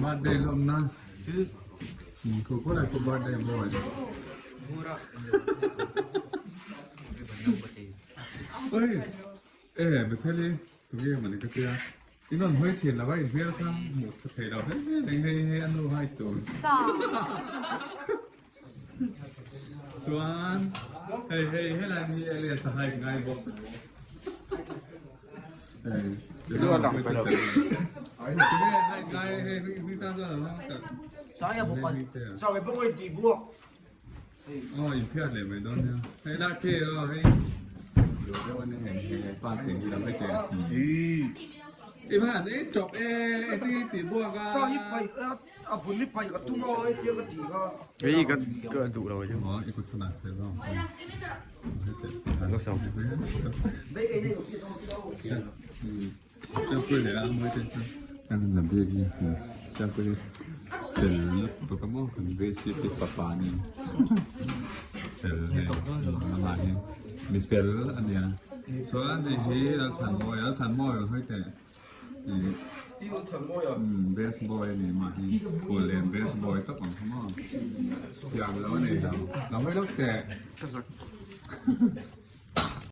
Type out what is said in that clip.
Birthday lawmna khaw lai pawh birthday boy oi e Betheli tunge mawni ka tia in rawn hawi thin lo a in hmel kha hmuh tha thei lo hle hle hei hei a nu hai tur chuan hei hei helai hi Elias a hike ngai bawk Hei ka duh lo chu. Best boy a ni mah hi khawl lem best boy tak ang kha maw thiam lo a nei lo lo hawi lawk teh.